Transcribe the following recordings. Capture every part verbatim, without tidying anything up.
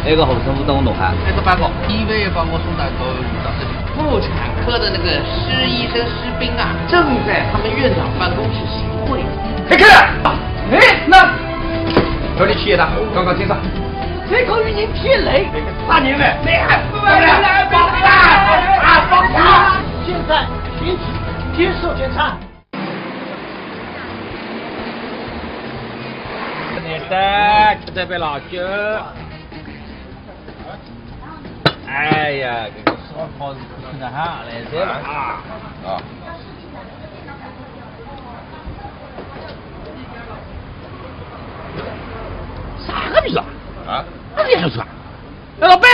那个护身符等我拿好。那个报告，第一位帮我送到头上。妇产科的那个施医生、施兵啊，正在他们院长办公室行贿。黑客！哎，那这里企业的，刚刚听上。这个语音骗雷。啥人呢？你还不来？来，来，来，来，来，来，来，来。现在停止接受检查。 来的，吃这杯老酒。哎呀，这个烧烤是吃的哈，来这了啊。啊。啥个味道啊？啊？哪里还有出啊？哎，老板，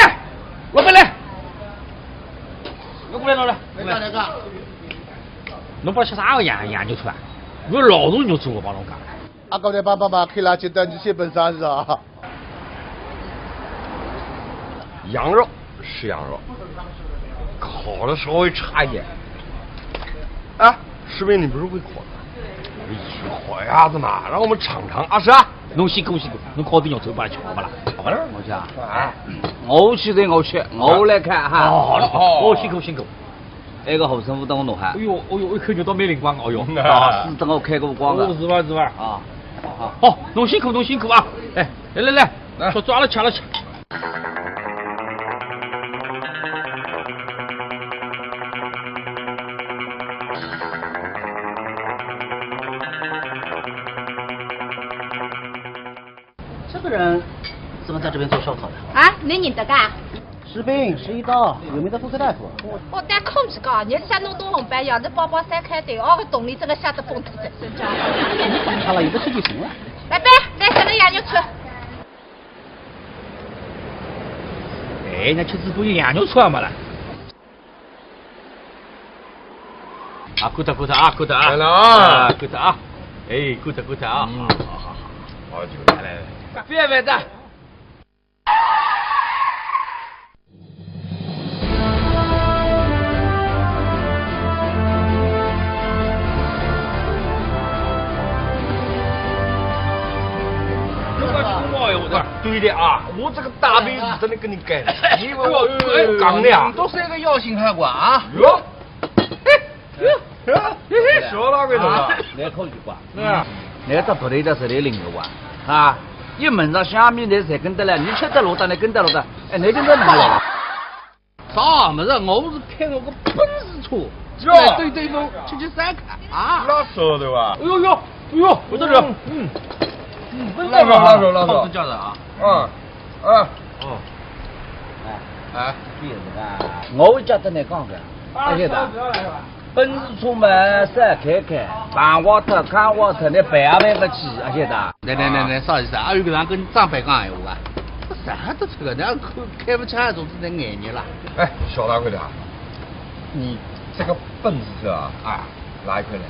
老板来，我过来，老板。来，大哥。 侬勿吃啥个羊羊肉串啊？我老肉肉串我帮侬讲。阿哥，侬帮帮忙，开了几单，你写本上是啊？羊肉是羊肉，烤的稍微差一点。啊，士兵，你不是会烤的？你学烤鸭子嘛，让我们尝尝啊，是啊？侬辛苦辛苦，侬烤点肉串帮吃好不啦？好了，我讲，哎，我去的我去，我来看哈。哦，好了，好了。哦，辛苦辛苦。 埃个护身符等我弄好。哎哟，哎哟，一看肉倒蛮灵光个，哎哟。啊，是等我开过光个。哦，是伐，是伐？啊，好，好。好，侬辛苦，侬辛苦啊！哎，来来来，来。吃，抓了吃了吃。这个人怎么在这边做烧烤的？啊，侬认得个？ 士兵，是一刀，有名的妇科大夫。我搭空子讲，日脚弄到红白，要是包包三开头，哦，个洞里真个吓得崩脱，真叫。你管他了，有的吃就行了。来，来，来，搿个羊肉串。哎，那吃仔不就羊肉串嘛了？啊，过脱过脱啊，过脱啊。来了啊。啊，过脱啊。哎，过脱过脱啊。嗯。好好好好。好，就来来来。别别的。 对的啊，我这个大鼻子真的跟你干，你以为我不敢的呀？都是一个要性还管啊？哟，哟，哟，小老鬼头啊，来口一挂。 是啊。侬搿只头里头是来领个哇？啊，一门上下面侪侪跟得了，侬吃得落的，侬跟得落的，哎，侬跟得哪了？啥物事？我是开我个奔驰车，哟，来兜兜风，吃吃烧烤啊。那舍得哇？哎呦呦，哎呦，不得了。嗯，嗯，拉手，拉手，拉手。好，是这样的啊。嗯，嗯。哦。哎，哎，这样子啊，我会叫得侬讲个，啊，晓得。 奔驰车嘛，少开开，碰坏脱、揩坏脱，侬赔也赔勿起，阿晓得？来来来来，啥意思啊？阿有搿能跟长辈讲闲话啊？搿啥都出个，人家开开勿起来，总是在眼热啦。哎，小大个的啊，你这个奔驰车啊，啊，哪一块来？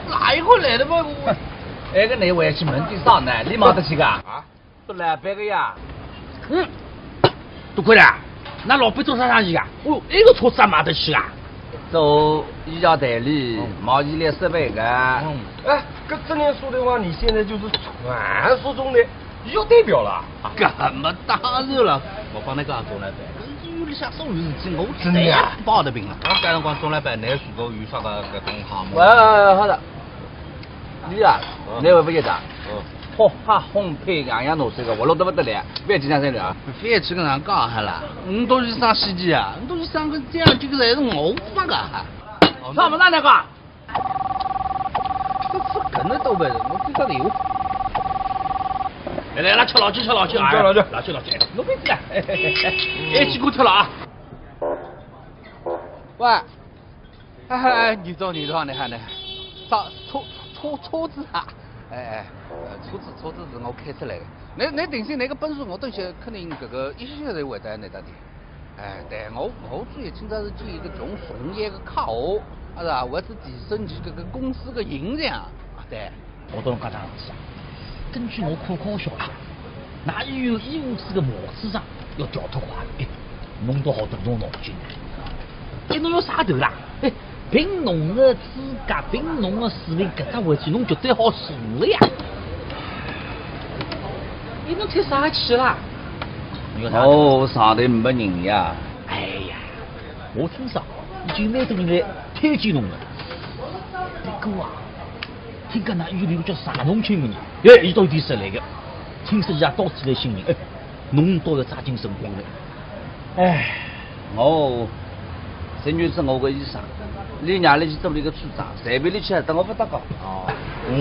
哪一块来的嘛？我，哎，搿侬回去问点啥呢？你买得起个？啊？ 做老板个呀。嗯，多亏了，㑚老板做啥生意啊？哦，埃个车子也买得起啊？做医药代理，嗯。毛利率十倍个。嗯。哎，搿正经说的话，你现在就是传说中的医药代表了。搿么当然了，我帮侬讲，钟老板，搿医院里向所有事体，我真的呀？侪包得平了。啊，搿辰光钟老板，侬是否有啥个搿种项目？喂，好的。 你啊，嗯。侬会勿会得？嗯。吃喝烘焙样样弄，搿个活络得勿得了，覅紧张了啊。覅去跟人讲哈啦，侬到底啥时机啊？侬到底啥个这样，这个侪是我发个哈。啥物事啊，那个？搿是搿能倒回事，我非常有。来来来，吃老酒，吃老酒啊！吃老酒。老酒，老酒，侬别急啊！哎，哎，哎，哎，去给我吃了啊！喂。 哎，你好，你好，你好，你好。啥，车，车，车子啊？哎，哎，呃，车子，车子是我开出来的。侬，侬定心，侬个奔驰，我等歇肯定搿个一歇歇就会得拿到的。哎，对，我，我主要今朝是见一个穷送业个客户，啊是吧？为了提升伊搿个公司个形象，啊，对。 我帮侬讲桩事体啊，根据我可靠消息啊，㑚医院医务室个毛处长要调脱快，哎，弄到好多种脑筋。哎，侬有啥头啦？哎，凭侬个资格，凭侬个水平，搿只位置侬绝对好坐个呀。哎，侬吹啥气啦？哦，上头没人呀。哎呀，我听说已经蛮多人来推荐侬了。不过啊，听讲㑚医院里个叫啥弄清个人，哎，伊倒有点实力个，听说伊也到处来寻人，哎，侬倒要抓紧辰光了。哎，哦，陈女士，我个医生，你让伊去做伊个处长，随便伊去，搭我勿搭界。哦，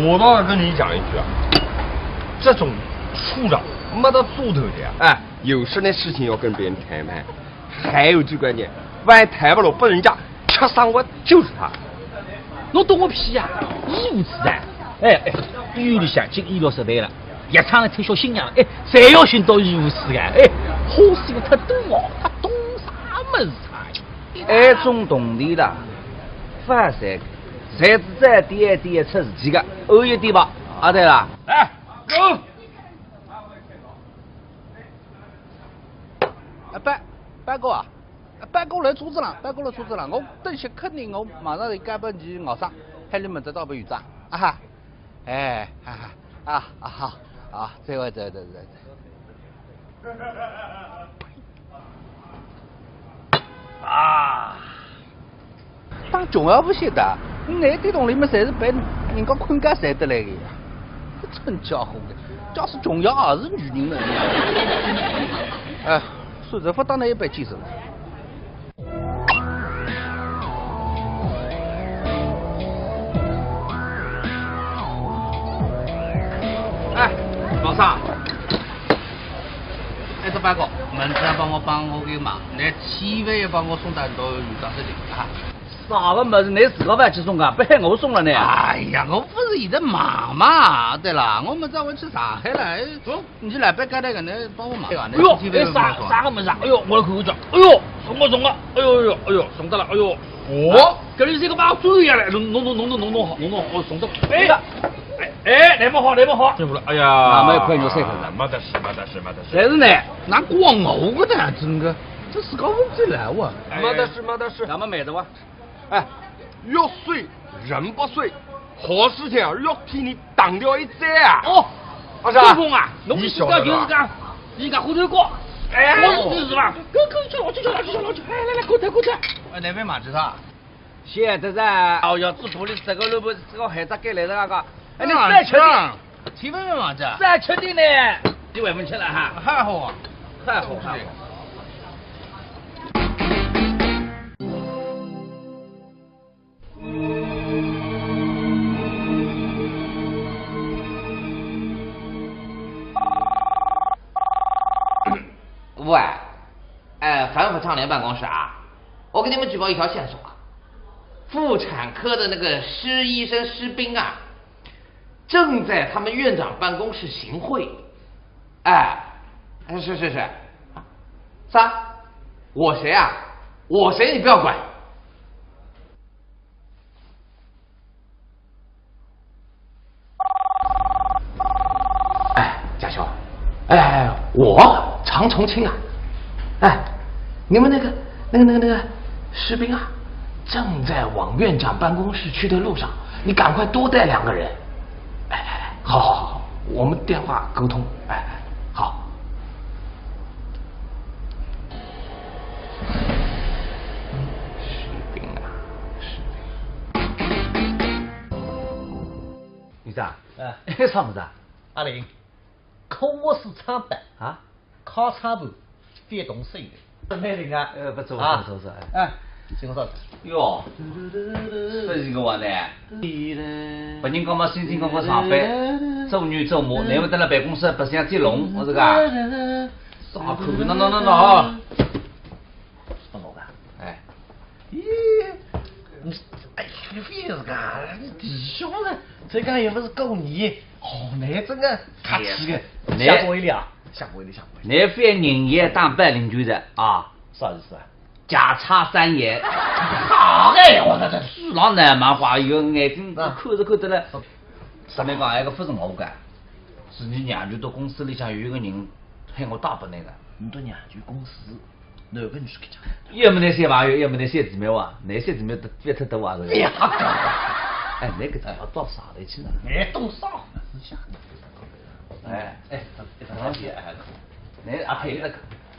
我倒要跟你讲一句啊，这种处长没得做头的呀。哎，有事的事情要跟别人谈谈，还有最关键，万一谈不拢，被人家吃生活就是他。侬懂我屁呀！医务处长，哎哎，医院里向进医疗设备了，药厂里推销新药了，哎，侪要寻到医务处长，哎，花心太多哦，他懂啥么事啊？哎，种动地了，发财，侪是这点点出事体个，有一点吧？啊，对了，来，走。 啊，班，班哥啊，啊，班哥来车子了，班哥来车子了，我等歇肯定我马上就赶奔去外甥，喊伊明朝到搿搭去啊，啊哈，哎，哈哈，啊，啊，好，啊，再会，再会，再会，再会。啊。 当穷也勿晓得，㑚搿点同里面侪是被人家困觉睡得来个呀。真家伙个，假使穷也是女人了。哎，算了，勿当㑚一般见识了。哎，老三，哎，这班哥，明朝帮我帮我个忙，你千万要帮我送到到有啥事情啊？ 啥个物事，你自家勿去送啊？不喊我送了呢？哎呀，我不是现在忙嘛，对了，我明朝我去上海了，哎，嗯，你去老板交代个，你帮我忙，对吧？哎呦，哎，啥，啥个物事啊？哎呦，我来看看叫，哎呦，送啊，送啊，哎呦，哎呦，哎呦，送到了，哎呦。哦，搿里是一个把我追下来，弄，弄，弄，弄，弄，弄好，弄，弄好，哦，送到了。哎，哎，哎，来么好，来么好。辛苦了，哎呀，那么一块肉塞口子。没得事，没得事，没得事。侪是呢。哪怪我个呢，真个，这是搞问题来哇。哎，没得事，没得事。那么买的哇。 哎，药水人不水，好事体啊，要替你挡掉一灾啊！哦，阿是啊？东风啊，侬是晓得伐？伊讲，伊讲回头过，哎，我是知是伐？快快去了，去了，去了，去了，哎，来来，快点，快点！哎，那边嘛，知道？晓得噻。哦，要是不是这个路不，这个还在给来的那个，哎，你再吃点，去问问嘛，这再吃点呢，你外面去了哈？还好啊，还好，还好。 喂，哎，反腐倡廉办公室啊，我给你们举报一条线索啊，妇产科的那个施医生施斌啊，正在他们院长办公室行贿。哎，哎，是是是，啥？我谁啊？我谁你不要管。 哎，家兄，哎，我常重庆啊，哎，你们那个、那个、那个、那个士兵啊，正在往院长办公室去的路上，你赶快多带两个人。哎，来来，好好好好，我们电话沟通。哎，哎，好。士兵啊，士兵。 院长，哎，啥物事啊？阿林，科目四唱单啊，考场部发动手的。蛮灵啊。呃，不错，不错，不错，哎。哎，辛苦嫂子。哟，不是个话呢。别人家嘛辛辛苦苦上班，做牛做马，难为得了办公室白相接龙，我这个。啥看看，喏喏喏喏啊。 是我个？哎。咦，你，哎，你非是个，你弟兄呢？这个又不是过年，哦，你这个客气个，哎呀，下播一粒啊，下播一粒，下播一粒。你非人也当白领就是啊？啥意思啊？价差三元。好哎，我这这。书浪难嘛，话有眼睛啊，看着看着了。上面讲，哎，个不是我个，是你娘舅到公司里向有一个人喊我带拨你个。你到娘舅公司？ 侬跟你说个讲。要么那些朋友，要么那些姊妹哇，那些姊妹都别特多啊，是吧？哎呀，哎，那个怎么到啥里去呢？哎，多少？哎，哎，哎，那阿佩那个，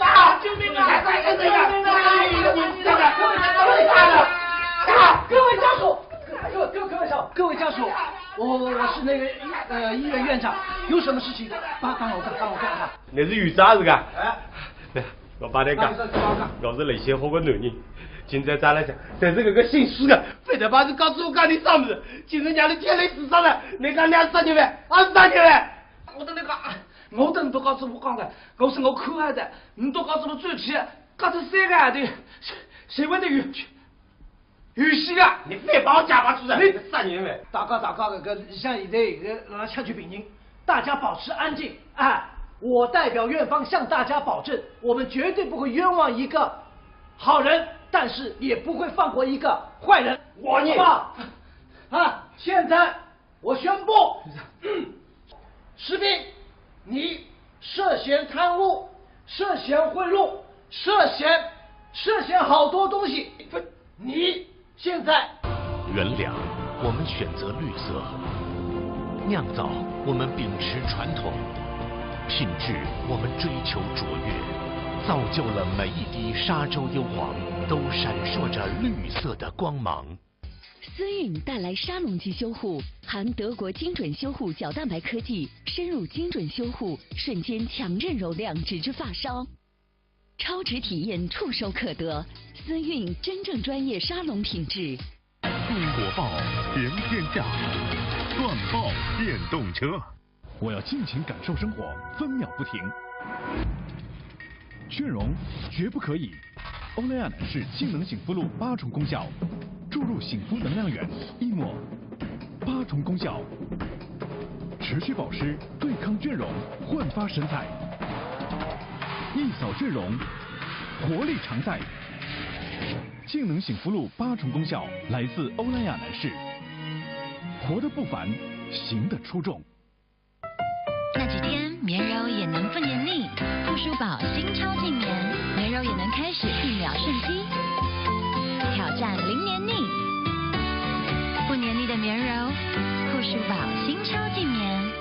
啊，救命啊！救命啊！救命啊！救命啊！各位家属，各位各位各位家属，各位家属，我我是那个呃医院院长，有什么事情帮帮我看，帮我看看。那是院长是个？哎，我帮你讲，我是雷先生个男人，今朝早浪向，但是搿个姓施个，非得把是告诉我讲你啥物事，今日让你天雷自杀了，你讲你还是啥人喂？还是啥人喂？我的那个，我等都告诉我讲了，我是我可爱的，你都告诉我最起，搞得三个号头，谁谁会得有？有戏啊！你覅帮我讲吧，主任，你个杀人犯！大家大家搿个里向现在搿个辣辣抢救病人，大家保持安静。哎，我代表院方向大家保证，我们绝对不会冤枉一个好人，但是也不会放过一个坏人。我呢？好不好？啊，现在我宣布，石斌，你涉嫌贪污，涉嫌贿赂，涉嫌，涉嫌好多东西。你现在原粮，我们选择绿色；酿造，我们秉持传统；品质，我们追求卓越，造就了每一滴沙洲优黄都闪烁着绿色的光芒。思域带来砂隆级修护，含德国精准修护角蛋白科技，深入精准修护，瞬间强韧柔亮，直至发梢。超值体验触手可得，思域真正专业砂隆品质。果爆行天下，赚爆电动车。我要尽情感受生活，分秒不停。倦容绝不可以。欧莱雅男士静能醒肤露八重功效，注入醒肤能量源，一抹八重功效，持续保湿，对抗倦容，焕发神采，一扫倦容，活力常在。静能醒肤露八重功效来自欧莱雅男士，活得不凡，行得出众。那几天绵柔也能不黏腻，护舒宝新超净棉，绵柔也能开始一秒瞬吸，挑战零黏腻。不黏腻的绵柔，护舒宝新超净棉。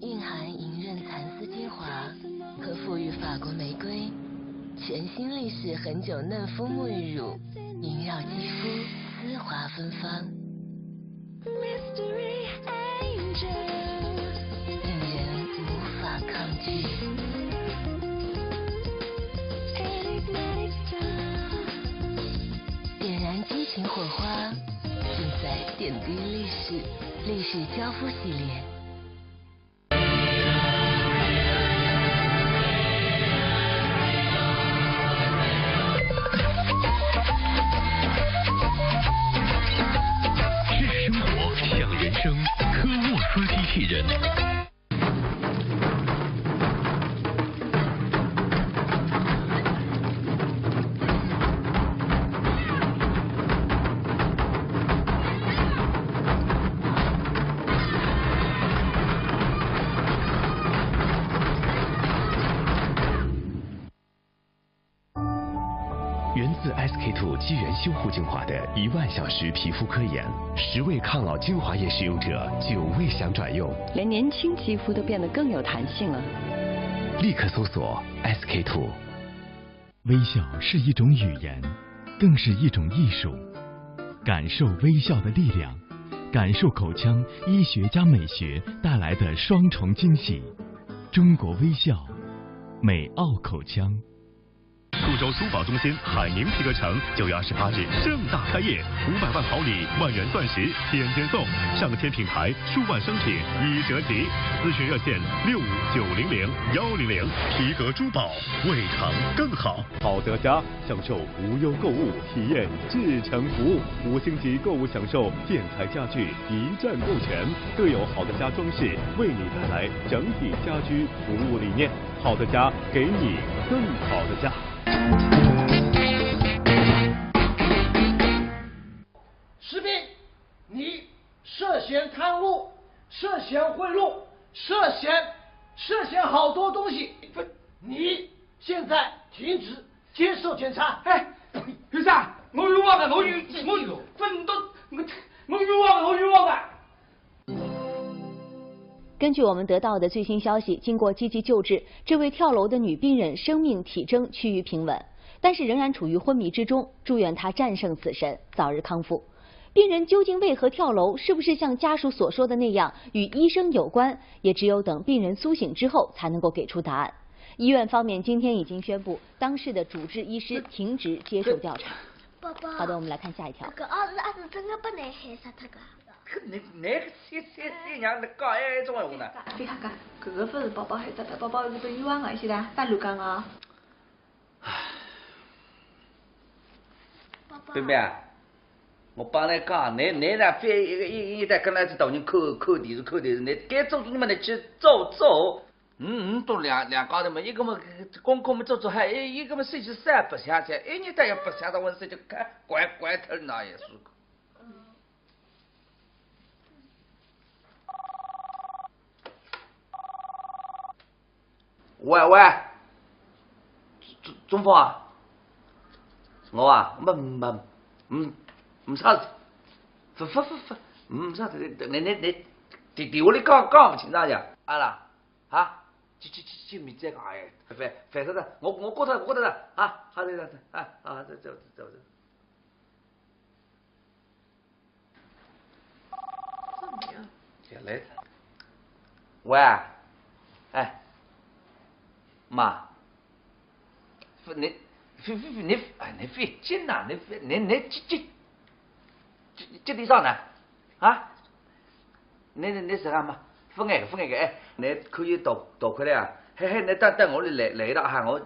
蕴含银润蚕丝精华和馥郁法国玫瑰，全新丽氏恒久嫩肤沐浴乳，萦绕肌肤，丝滑芬芳。Mystery Angel，令人无法抗拒。点燃激情火花，尽在点滴丽氏，丽氏娇肤系列。人生，科沃斯机器人。源自 S K two 基源修护精华的一万小时皮肤科研，十位抗老精华液使用者久未想转用，连年轻皮肤都变得更有弹性了。立刻搜索 S K two。微笑是一种语言，更是一种艺术。感受微笑的力量，感受口腔医学加美学带来的双重惊喜。中国微笑，美奥口腔。苏州珠宝中心海宁皮革城九月二十八日盛大开业，五百万好礼、万元钻石天天送，上千品牌、数万商品一折起。咨询热线六五九零零幺零零。皮革珠宝，为糖更好。好的家，享受无忧购物，体验至诚服务。五星级购物享受，建材家具一站购全，更有好的家装饰为你带来整体家居服务理念。好的家，给你更好的家。石斌，你涉嫌贪污，涉嫌贿赂，涉嫌，涉嫌好多东西。你现在停职接受检查。哎，院长，我冤枉的，我冤，我分都，我我冤枉的，我冤枉的。根据我们得到的最新消息，经过积极救治，这位跳楼的女病人生命体征趋于平稳，但是仍然处于昏迷之中，祝愿她战胜死神，早日康复。病人究竟为何跳楼？是不是像家属所说的那样与医生有关？也只有等病人苏醒之后才能够给出答案。医院方面今天已经宣布，当事的主治医师停职接受调查。宝宝，好的，我们来看下一条。搿个儿子阿是真的拨侬害死脱个？搿侬侬个小小小娘能讲埃种闲话呢？覅瞎讲，搿个勿是宝宝害脱个，宝宝是被冤枉个，晓得伐？大乱讲啊！宝宝，对不对啊？我帮侬讲，侬，侬呢，覅一个一一一代跟牢仔大人看看电视看电视，侬该做做么，侬去做做。嗯，嗯，都两两家头嘛，一个嘛功课嘛做做好，一一个嘛手机啥也勿想想，一日到夜勿想着我手机，乖乖乖脱了那也是。 喂喂，钟钟峰啊，我啊，没没没没啥事，勿勿勿勿，没啥事，你你你，电电话里讲讲勿清爽呀，阿拉啊，去去去去，明朝讲哎，烦烦死了，我我挂脱了，我挂脱了啊，好的好的啊啊，走走走走。 喂，哎，妈，你你你哎，你覅急呐，你覅你你急急急急点啥呢？啊？你你你啥个嘛？勿碍个勿碍个，哎，你可以多多亏了啊，嘿嘿，你等等我来来一趟哈，我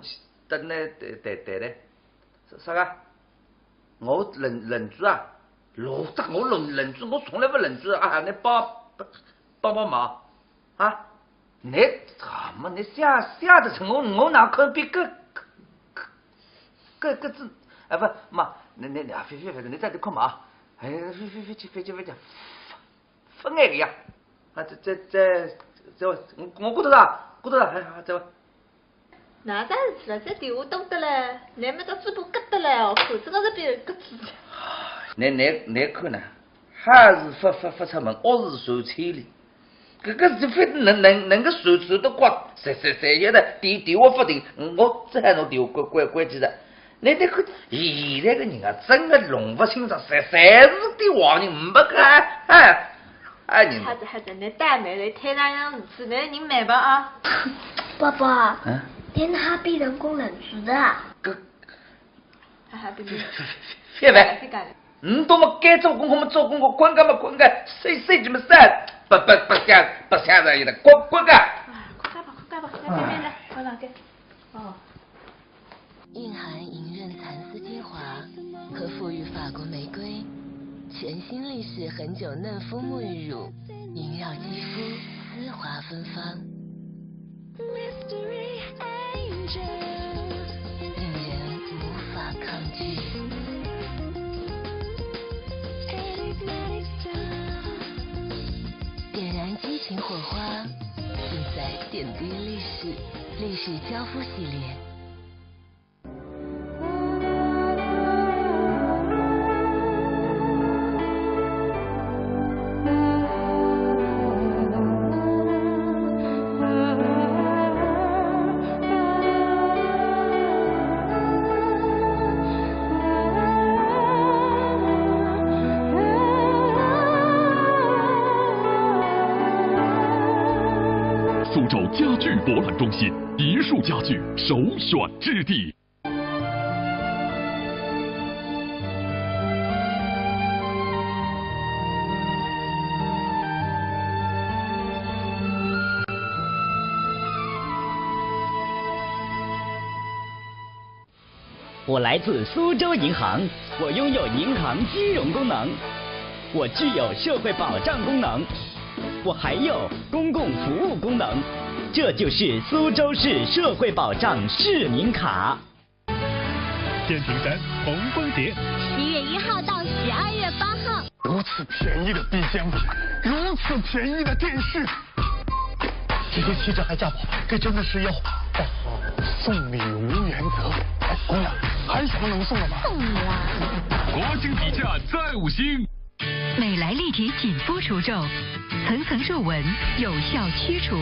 等你等等等。 啥啥个？我认认主啊？老早我认认主，我从来勿认主啊！啊，你帮帮帮忙啊！你怎么你吓吓得成我我哪肯比个个个个这？哎，勿妈，你你你啊，覅覅覅，你在这看嘛啊！哎，覅覅覅去覅去覅去，勿碍个呀！啊，这这这这，我我过得了，过得了，哎，哎，这。 哪能是了？这电话多得嘞，侬么只嘴巴搿得嘞哦，看这个是别人搿子。侬侬侬看呢，还是勿勿勿出门，恶事传千里。搿个是非能能能够传传得光，谁谁谁晓得电电话勿停，我只好拿电话关关关机了。侬侬看，现在个人啊，真个弄勿清爽，谁谁是电话人，没个哎。 哎，你好的好的，侬倒霉了，天哪样事体，侬人慢吧啊。爸爸，嗯？侬哪哈变成功认主的啊？搿，哈哈，对对，覅烦，覅烦。侬懂么？该做功课么做功课，困觉么困觉，睡睡觉么睡，勿勿勿想勿想着伊了，滚滚个。哎，快点吧，快点吧，来，来来来，快点给。哦。 蕴含银润蚕丝精华和馥郁法国玫瑰，全新丽氏恒久嫩肤沐浴乳，萦绕肌肤，丝滑芬芳，令人无法抗拒。点燃激情火花，尽在点滴丽氏，丽氏娇肤系列。 苏州家具博览中心，一树家具首选之地。 我来自苏州银行，我拥有银行金融功能，我具有社会保障功能，我还有公共服务功能，这就是苏州市社会保障市民卡。电瓶山红枫节，十月一号到十二月八号。如此便宜的B香品，如此便宜的电视，这些汽车还价保，这真的是要大好送礼无原则。哎，姑娘，还有什么能送的吗？送你啦。国情底价在五星。美莱丽缇紧肤除皱，层层皱纹，有效驱除。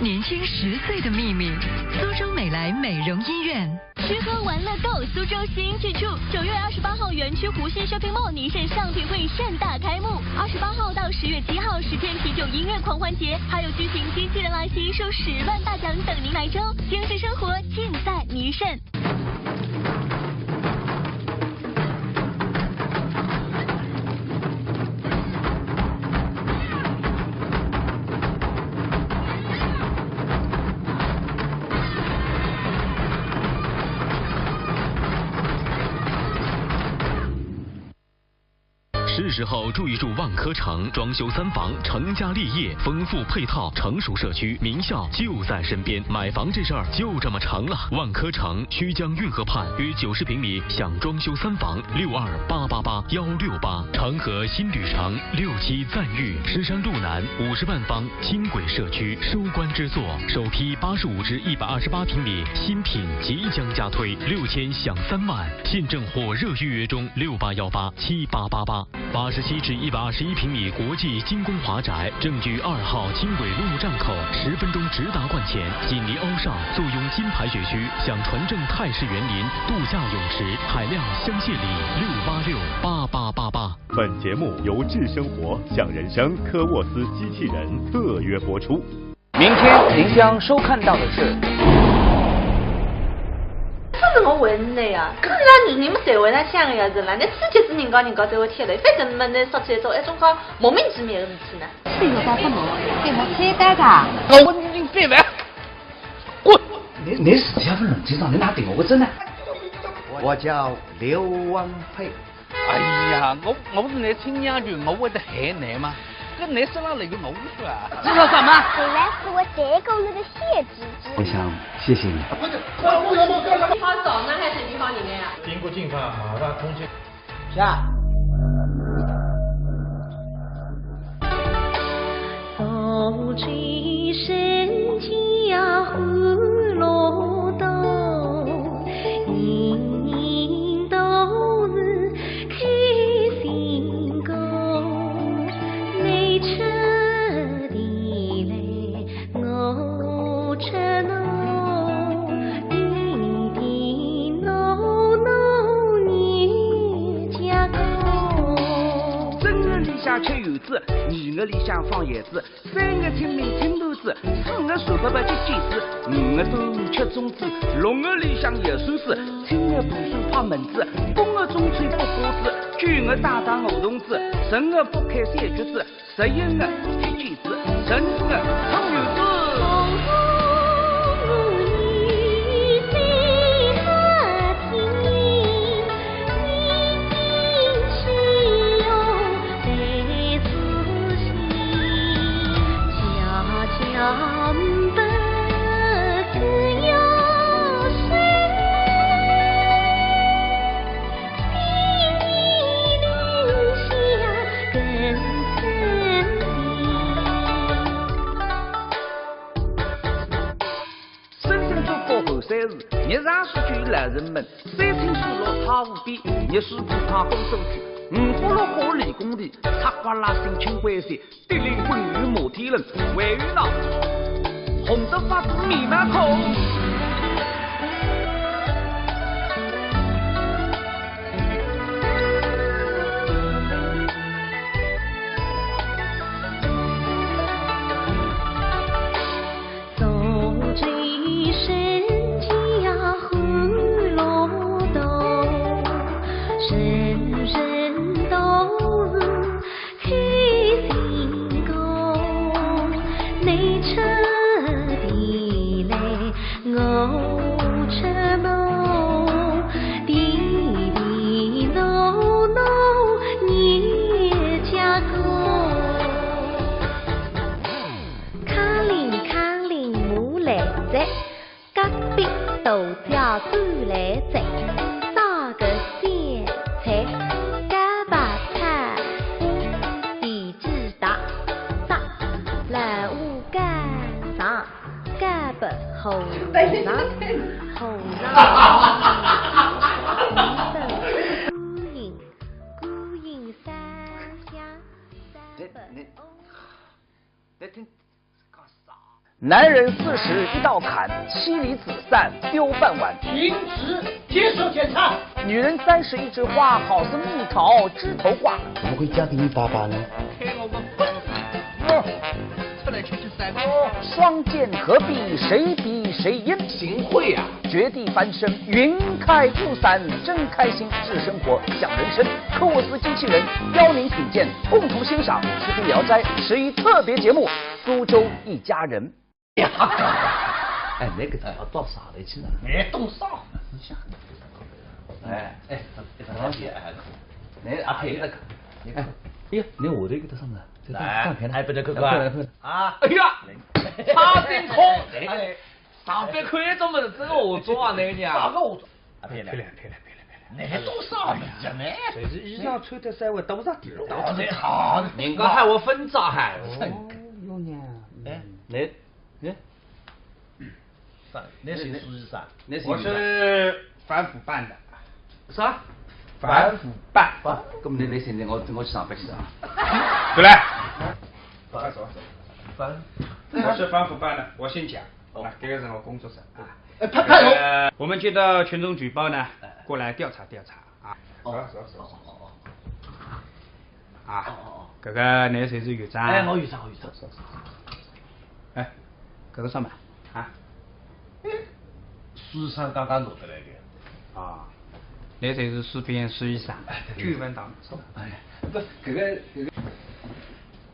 年轻十岁的秘密，苏州美莱美容医院。吃喝玩乐购，苏州新去处。九月二十八号，园区湖心 shopping mall 尼盛上品会盛大开幕。二十八号到十月七号，实践啤酒音乐狂欢节，还有巨型机器人来袭，数十万大奖等您来抽。精致生活尽在尼盛。时候住一住万科城，装修三房，成家立业，丰富配套，成熟社区，名校就在身边，买房这事儿就这么成了。万科城，曲江运河畔，约九十平米享装修三房，六二八八八幺六八，长河新旅城，六期赞域，狮山路南，五十万方轻轨社区，收官之作，首批八十五至一百二十八平米新品即将加推，六千享三万，现正火热预约中，六八幺八七八八八。八十七至一百二十一平米国际精工华宅，正距二号轻轨陆路站口，十分钟直达观前，紧邻欧尚，坐拥金牌学区，享船政泰式园林、度假泳池、海量香榭里，六八六八八八八。本节目由智生活、享人生、科沃斯机器人特约播出。 明天您将收看到的是，搿是我为难呀，搿伊拉女人么侪会得想个呀，是伐？侬刺激死人家，人家才会贴的，反正么侬说出来做一种介莫名其妙的事体呢。是有点不能，对我切开的。我已经变完，滚！你你是要不冷静点，你哪顶我个真的？我叫刘王佩。哎呀，我我是你亲娘舅，我会得害你吗？搿你身上来个我说啊？这叫什么？本来是我这个月的谢姐姐。我想谢谢你。你好早呢，还是你好人呢呀？经过进发，马上通知。下。早知身价欢乐多，人人都是开心果。你吃的来，我吃侬，甜甜糯糯牛轧果。正月里向吃圆子，二月里向放咸子，三月清明清团子，四月十八节鸡子，五月端午吃粽子，六月里向摇扇子，七月大扇拍蚊子，八月中秋剥瓜子，九月打打梧桐子，十月剥开山橘子，十一月吃橘子，十二月吃圆子。生生做个后生事，日常事就老人们，三清水落太湖边，热水煮汤滚水去，五花六花理工地，擦刮拉新清关系，滴里滚雨摩天轮，还有那红得发紫面那口。 卡林卡林马来哉，隔壁大脚转来哉，啥个小菜？茭白菜，地基大，啥？老虎干上，茭白和尚，和尚，孤影，孤影三香，三本。 男人四十一道坎，妻离子散丢饭碗。停止接受检查。女人三十一枝花，好似蜜桃枝头挂。怎么会嫁给你爸爸呢？看我们本事，出来吃吃三个。双剑合璧，谁比谁阴？行贿啊！绝地翻身，云开雾散，真开心，智生活，享人生。科沃斯机器人邀您品鉴，共同欣赏《视听聊斋》十一特别节目《苏州一家人》。哎，那个要到啥里去呢？哎，到啥？哎哎，那个阿佩那个。哎，哎呀，侬下头搿搭啥物事？这来，放开了。哎，不得看看。来，来，来。啊，哎呀，差点空。哎，上班看一种物事，真个化妆啊，那个娘。哪个化妆？啊，漂亮，漂亮，漂亮，漂亮，漂亮。那多少物事呢？就是衣裳穿得稍微多着点儿。哦，那好。人家还会分着还。哦，有呢。哎，那，哎。 啥？侬是苏医生？侬是我是反腐办的。啥？反腐办。啊，搿么侬来现在我我去上班去啊。过来。走，走，走。反，我是反腐办的，我姓蒋。哦。啊，这个是我工作室啊。哎，拍，拍手。呃，我们接到群众举报呢，哎。过来调查调查啊。哦。走，走，走，走。哦，哦，哦。啊，哦，哦，哦。搿个侬就是院长啊？哎，我院长，我院长。哎，搿个啥嘛？啊？苏医生刚刚拿得来的。啊，侬就是苏炳苏医生，哎，对，对，对。久闻大名。哎，搿，搿个，搿个。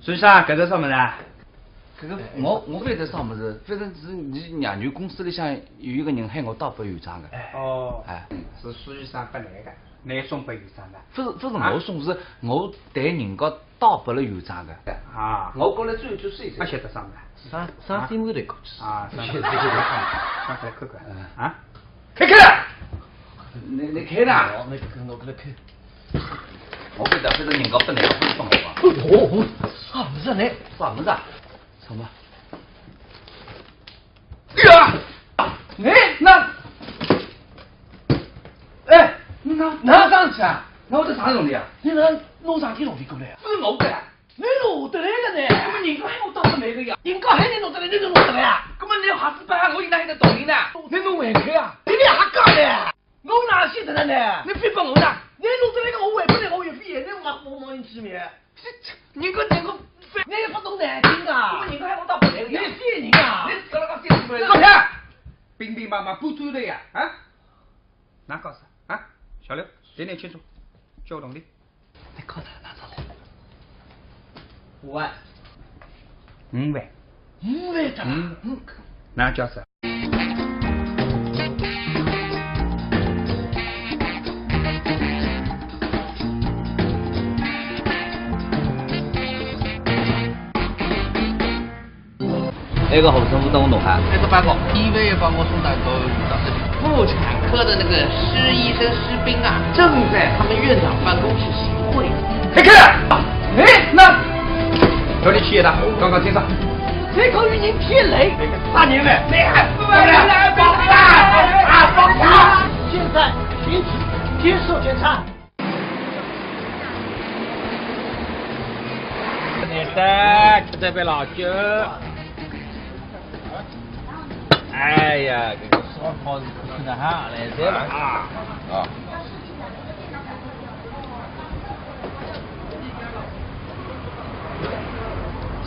苏医生，搿个啥物事啊？搿个，哎，我，我勿晓得啥物事，反正是伲娘舅公司里向有一个人喊我带拨院长的。哎。哦，哎。是苏医生拨侬的，侬送拨院长的。勿是，勿是我送，啊？是我带人家 带拨了院长的。啊。我过来转一转试一试。勿晓得啥物事。啥，啥新闻来过去？啊，啥新闻来过去？上来看看。嗯。啊？开开了！侬，侬开了？哦，那个，我给他开。我不晓得，反正人家本来也不是帮我吧。哦，啥物事呢？啥物事啊？什么？ 呀！哎，那，哎，那，那啥事体啊？那我这啥东西啊？侬哪弄啥体东西过来啊？勿是我的。侬弄得来的呢？那么人家喊我带得来的呀。人家喊侬弄得来，侬就弄得来啊？那么侬还是帮我，伊哪有道理呢？侬弄回去啊？侬哪讲的？我哪晓得了呢？侬非帮我呢？侬弄得来的，我回不来，我也不也，侬我我忙你去没？ 这，这，人家，人家，侬也不懂南京啊？人家还不到不来的呀。侬骗人啊？侬自家讲骗出来的。放开！兵兵马马不追的呀，啊？哪搞事啊？小刘，点点清楚，交铜钿。你搞的哪上来？五万。五万。五万的。嗯。嗯。哪叫啥？ 那个后生勿等我弄哈。那个报告，医院也帮我送到一个大师傅产科的那个施医生施斌啊，正在他们院长办公室行贿。开开！哎，那，小李去也的，刚刚听着。这口语音骗雷，大年们，你还不来？来，来，来，来，来，来，来，现在停止接受检查。 来噻，吃这杯老酒。哎呀，这个烧烤是吃的哈，来这了啊。啊。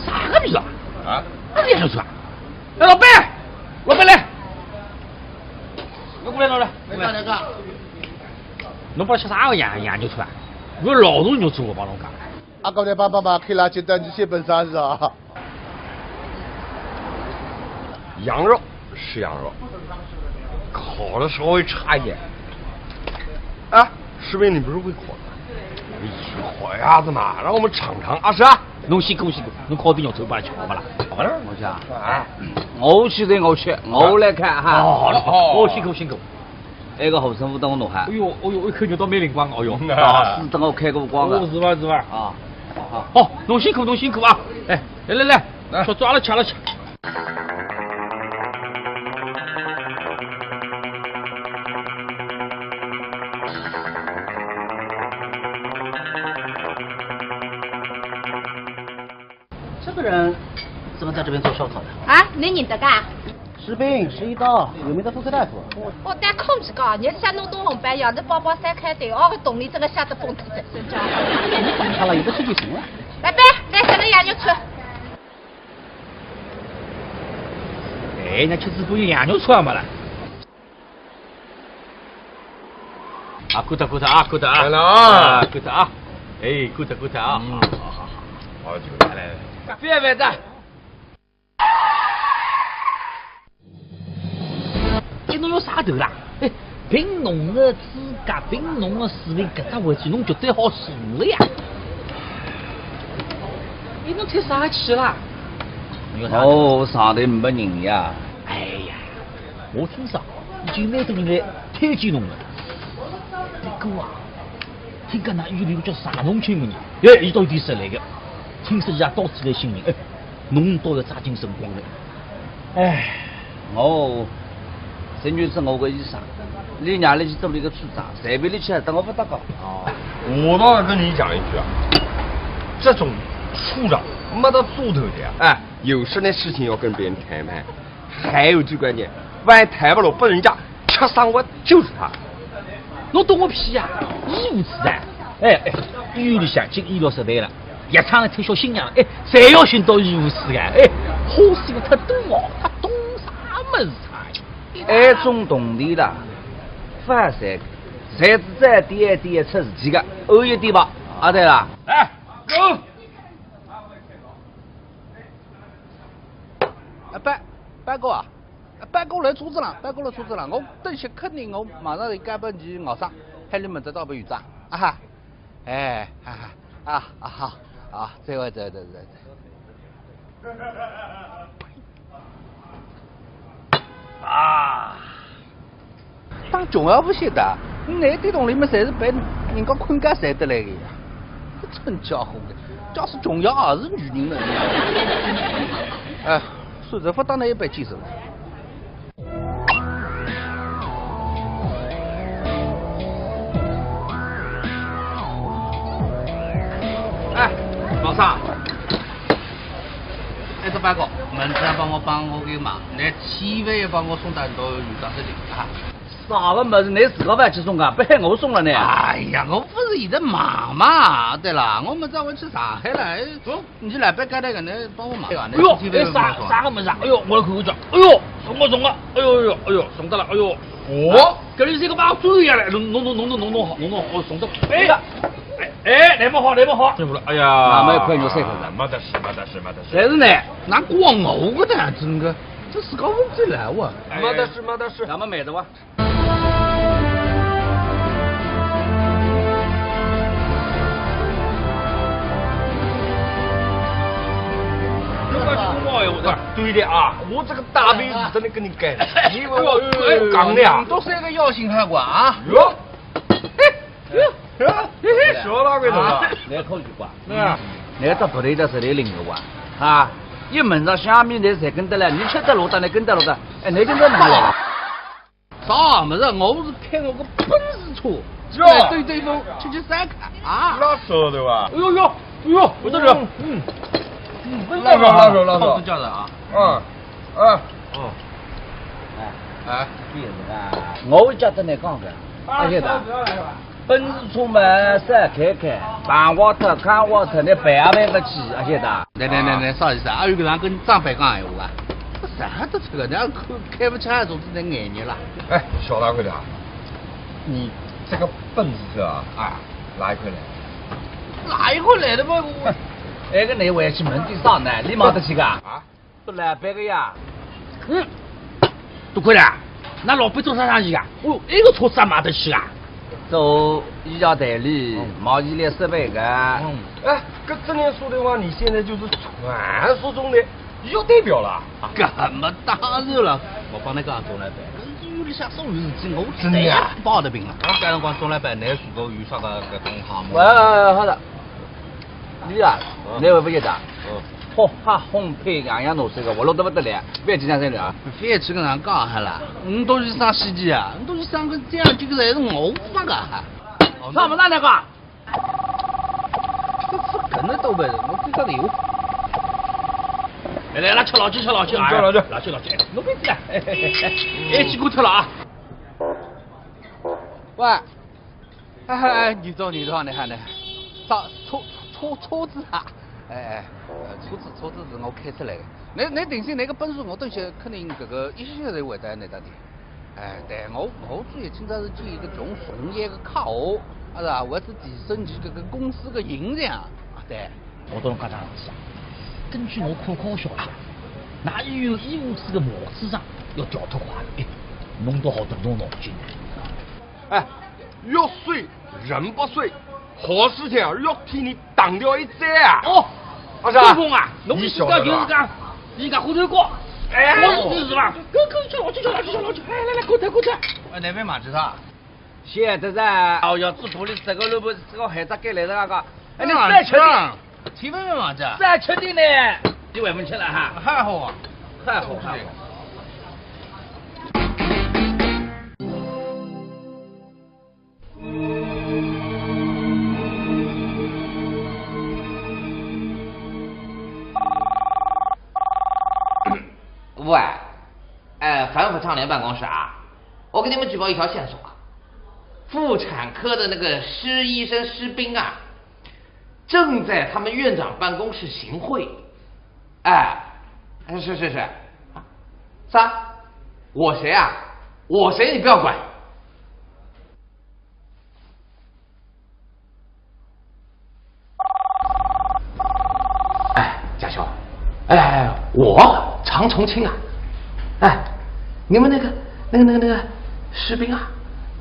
啥个味道？啊？哪里有出啊？哎，老板，老板来，侬过来，侬来。来干，来干。 侬勿吃啥个羊，羊肉串啊？我老大肉串，我帮侬讲。阿哥，侬帮帮忙，开垃圾袋，你写本啥字啊？羊肉是羊肉，烤的稍微差一点。啊，士兵，你不是会烤的？你去烤鸭子嘛，让我们尝尝啊，是啊？侬辛苦辛苦，侬烤点肉串，把它吃好不啦？好了，我去啊。啊，我去的，我去，我来看哈。哦，好了，好了。哦，辛苦辛苦。 埃个后生勿等我弄哈。哎哟，哎哟，一口肉倒蛮灵光，哎哟。啊，是等我开过光的。哦，是伐，是伐？啊，啊。好，侬辛苦，侬辛苦啊！哎，来来来，来。抓，抓了吃了吃。这个人怎么在这边做烧烤的？啊，侬认得噶？ 士兵，十一刀，有名的妇科大夫。我带空子讲，日脚弄东红白，夜里包包三开头，哦，个动力真个吓得崩脱，真叫。好了，有的吃就行了。来呗，来三个羊肉串。哎，那吃直播有羊肉串没了？啊，good good啊，good啊，来了啊，啊，good啊，哎，good good啊，嗯，好好好，好久来来来，别别的。 哎，侬要啥头啦？哎，凭侬个资格，凭侬个水平，搿只回去侬绝对好坐了呀。侬出啥气啦？有啥？哦，上头没人呀。哎呀，我听说已经蛮多人来推荐侬了。不过啊，听讲㑚医院里个叫啥弄清个人，哎，伊倒有点实力个，听说伊也到此来寻人，哎，侬倒要抓紧辰光了。哎。 哦，陈女士，我个医生，你让伊去做一个处长，随便伊去，搭我勿搭界。哦，我倒要跟你讲一句啊，这种处长没得做头的啊。哎，有事的事情要跟别人谈谈，还有最关键，万一谈不拢，拨人家吃生活就是他。侬懂个屁呀！医务处长，哎哎，医院里向进医疗设备了。 药厂个退休新娘，哎，侪要寻到医务室个，哎，花心太多哦，他懂啥么事啊？哎，种懂的啦，发财，侪是在点点出事体个，有一点吧，啊对啦。哎，走。啊，班，班哥啊，班哥来车子了，班哥来车子了，我等歇肯定我马上就赶奔去熬上，喊你们再到不远哉，啊哈。 哎，哈哈，啊啊好，啊，再会再会再会再会。啊，当琼瑶勿晓得，㑚点东西么侪是被人家困觉赚得来个呀，真家伙个，假使琼瑶也是女人了。哎，算了，勿当㑚一般见识了。 哎，老三，哎，这班哥，门子帮我帮我个忙，你千万要帮我送点到有啥事情啊？啥个么事，你自家勿去送啊？不喊我送了呢？哎呀，我不是现在忙嘛，对了，我们这回去上海了，哎，走。 你去老板交代个，侬帮我忙。哎呦，哎，啥，啥个么事啊？哎呦，我来看看叫。哎呦，送啊送啊，哎呦哎呦哎呦，送到了，哎呦。哦，搿里是一个把我追下来，侬侬侬侬侬侬好，侬侬好，哦，送到。哎呀，哎哎，来么好，来么好。辛苦了，哎呀，那么一块肉塞口子。没得事，没得事，没得事。侪是呢，哪光我个呢？真个，这是高问题来哇。没得事，没得事。那么买的哇。 对的啊，我这个大鼻子真的跟你干，你以为我讲的呀？你都是一个要紧还管啊？哟，哟，哟，说那个的啊，来口一句话，对啊，来到不对的是来领个哇，啊，一门上下面的谁跟得来，你吃得落的，你跟得落的，哎，你跟得哪来了？ 啥物事？我是开我个奔驰车，哟，来兜兜风，吃吃烧烤啊。那晓得吧？哎呦呦，哎呦，不得了。嗯，嗯，那个，那个，那个。好，是这样的啊。嗯，啊。哦。哎，哎，这个啊，我晓得你讲个，啊，晓得。 奔驰车嘛，少开开，碰坏脱、掼坏脱，你赔也赔勿起，阿晓得？来来来来，啥意思啊？阿有个人跟长辈讲闲话啊？搿啥得出个？人家开开勿起来，总是得眼热啦。哎，小大个的啊，你这个奔驰车啊，啊，哪一块来的？哪一块来的嘛？我，哎，搿你回去问点啥呢？你买得起个？啊？ 做老板个呀。嗯，多亏了，㑚老板做啥生意啊？哦，一个车子也买得起啊？做医药代理，嗯，买医疗设备个。嗯。哎，搿这样说的话，你现在就是传说中的医药代表了。搿么当然了，我帮侬讲，钟老板，搿医院里向所有事体，我真的啊？侪包得平了。啊，搿辰光钟老板，㑚如果有啥个搿种项目？喂，好的。 你啊，嗯，侬会勿晓得啊？嗯。吃喝烘焙样样弄，搿个活络得勿得了，覅去讲搿个啊。覅去跟人讲好了，侬到底啥时机啊？侬到底啥个这样，这个侪是我发个哈。啥物事啊，那个？搿是搿能倒霉，我最早的有。来来来，吃老酒，吃老酒，嗯，吃老酒。哎，老酒，老酒，侬别急啊，哎，哎，哎，去给我吃了啊。喂。 哎哎哎，你好，你好，你好，你好，啥，车，车，车子啊？哎哎，呃，车子，车子是我开出来的。侬，侬定心，侬个奔驰，我等歇肯定搿个一歇歇就会得拿到的。哎，对，我，我主要今朝是见一个穷神一个客户，啊是吧？为了提升伊搿个公司个形象，啊，对。我帮侬讲桩事体啊，根据我可靠消息啊，㑚医院医务处个毛处长要调脱快了，哎，侬倒好动动脑筋。哎， 药水人不睡，好事情啊，要替你挡掉一灾啊！哦，阿是啊？东风啊，侬是讲就是讲，伊讲火头高，哎，我是是吧？搿搿叫老去叫老去叫老去，哎，来来，过脱过脱。哎，那边马子上。晓得噻，哦哟，这玻璃这个路不这个还在给来的那个，哎，你再吃点，去问问马子。再吃点呢，你还没吃了哈？还好啊，还好还好。 喂，哎，反腐倡廉办公室啊，我给你们举报一条线索啊，妇产科的那个施医生施斌啊，正在他们院长办公室行贿。哎，哎，是是是，啊，啥？我谁啊？我谁？你不要管。 哎，家兄，哎，我常重庆啊，哎，你们那个那个那个那个施斌啊，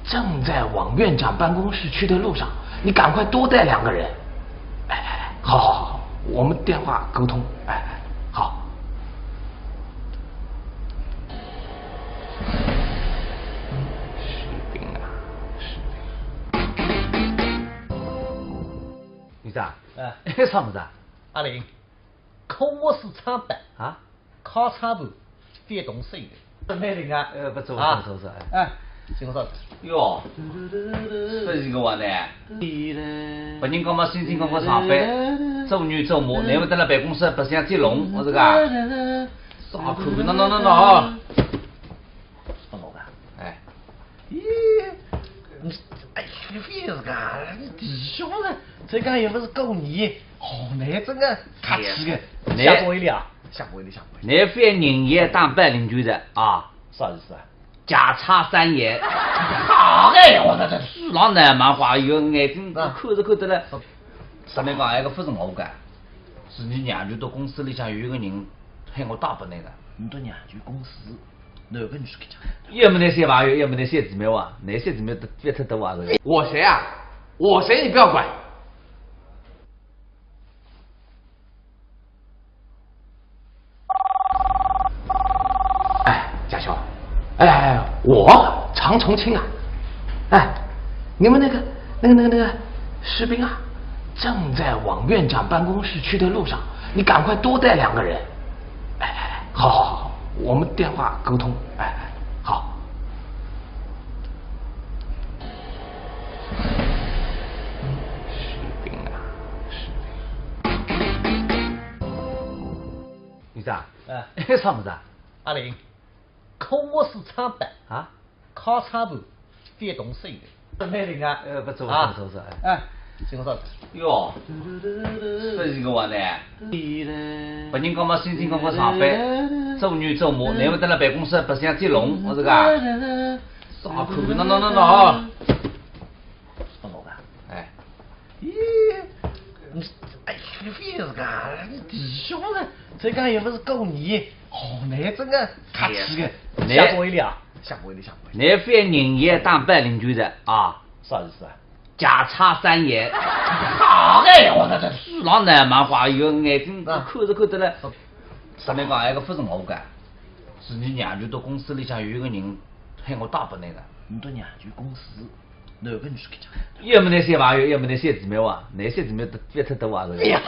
正在往院长办公室去的路上，你赶快多带两个人。哎哎，哎，好好好好，我们电话沟通。哎哎，好。施斌啊，施斌。 你咋？哎，啥么子啊？阿林，科沃斯厂办啊，烤肠盘，翻动手的。蛮灵啊。呃，不错不错不错不错，哎。哎，请我上。哟，这是个话呢。别人家嘛辛辛苦苦上班，做牛做马，难不得辣办公室白相接龙，我这个。啥看看，喏喏喏喏。不错的。哎。 咦，你哎，你别是个，你弟兄了，这个也不是过年，哦，那这个客气的。那下不为了，下不为了，下不为了。那番人也当白领觉得啊，啥意思啊？价差三元。好哎，我这这书上难嘛话，有眼睛看着看着了。上面讲，哎，个不是我干，是你娘舅到公司里向有一个人喊我带拨你的。你到娘舅公司？ 男个女个讲。也没那些朋友，也没那些姊妹哇，那些姊妹都别太多啊，这个。我谁啊？我谁？你不要管。哎，家兄，哎，我常重庆啊，哎，你们那个那个那个那个士兵啊，正在往院长办公室去的路上，你赶快多带两个人。 哎，好好好好，我们电话沟通。哎哎，好。士兵啊，士兵。你咋？哎，啥么子啊？阿林，科沃斯厂办啊， 烤肠盘，翻动手的。蛮灵啊。呃，不错不错不错不错，哎。哎，请我上。哟，这是个话呢。别人家嘛辛辛苦苦上班，做牛做马，难不得辣办公室白相接龙，我这个。啥看看，喏喏喏喏。不错的。哎。 咦，你哎，你别是个，你弟兄了，这个也不是过年，哦，那这个客气的。那下不为了，下不为了，下不为了。那番人也当白领觉得啊，啥意思啊？价差三元。好哎，我这这书上难嘛话，有眼睛看着看着了。上面讲，哎，个不是我干，是你娘舅到公司里向有一个人喊我带拨你的。你到娘舅公司？ 男个女个讲。也没那些朋友，也没那些姊妹哇，那些姊妹都别太多啊，这个。哎呀，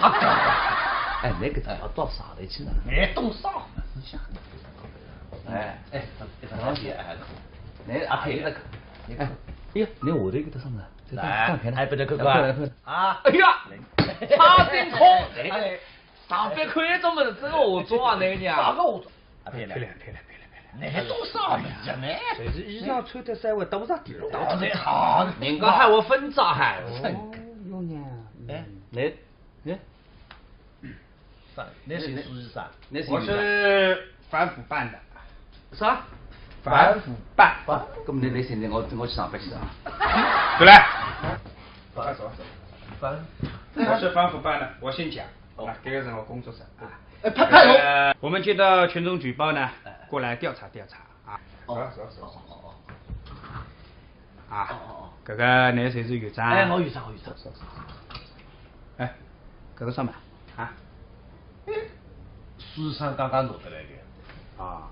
哎，那个怎么到啥里去了？哎，懂啥？哎哎，那阿佩那个，哎，哎呀，那我这个到上面，这个来，看看呢，哎，不得看看。来看来看。啊，哎呀，差真空，哎，上班看一种么子，这个我做啊，那个呢？啥个我做？ 啊，漂亮，漂亮，漂亮，漂亮，漂亮。那还多少米呀？呢？就是衣裳穿得稍微多着点儿。好的，好的。人家还会分着还。哦，有呢。哎，那，那，啥？那是啥？那是我是反腐办的。啥？反腐办。那么那那现在我我去上班去啊。过来。反反反。我是反腐办的，我姓蒋。 啊，这个是我工作室啊。哎，拍拍我。呃，我们接到群众举报呢，过来调查调查啊。哦，是是是。啊，哦哦哦。搿个侬侪是院长啊？哎，我院长，我院长。哎，搿个啥嘛？啊？苏医生刚刚弄得来的。啊，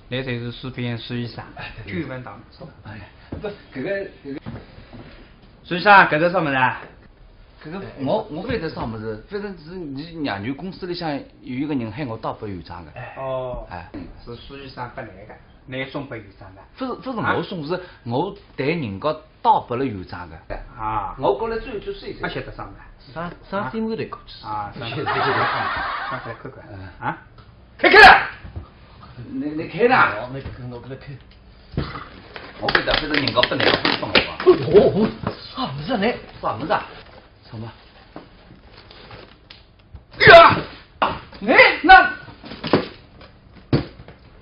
那就是苏边苏医生，久闻大名。哎，搿个搿个，苏医生，搿是啥物事啊？搿个我我勿晓得啥物事，反正是伲娘舅公司里向有一个人喊我带拨院长个。哦，哎，是苏医生拨倷个，倷送拨院长个。勿是勿是我送，是我代人家带拨了院长个。啊，我过来转一转试一试。勿晓得啥物事。啥啥新闻来过去？啊，上去来看看，上去来看看。嗯，啊，开开了。你你开了？哦，那个我给他开。我给他，反正人家本来也不是放的吧？哦，啥物事呢？啥物事啊？什么？哎呀，哎，那，